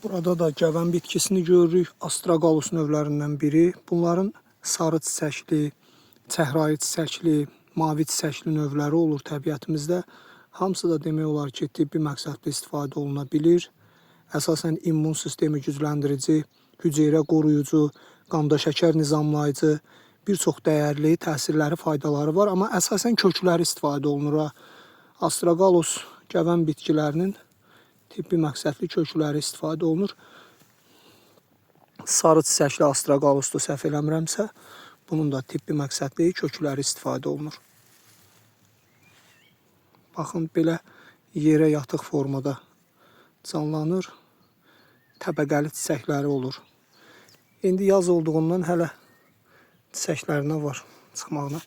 Burada da gəvən bitkisini görürük. Astragalus növlərindən biri. Bunların sarı çiçəkli, çəhrayı çiçəkli, mavi çiçəkli növləri olur təbiətimizdə. Hamısı da demək olar ki, tibbi məqsədli istifadə oluna bilir. Əsasən immun sistemi gücləndirici, hüceyrə qoruyucu, qanda şəkər nizamlayıcı bir çox dəyərli təsirləri, faydaları var, amma əsasən kökləri istifadə olunur. Astragalus gəvən bitkilərinin tibbi məqsədli kökləri istifadə olunur. Sarı çiçəkli astragalusdur, səhv eləmirəmsə, bunun da tibbi məqsədli kökləri istifadə olunur. Baxın, belə yerə yatıq formada canlanır. Təbəqəli çiçəkləri olur. İndi yaz olduğundan hələ çiçəklərinə var çıxmağına.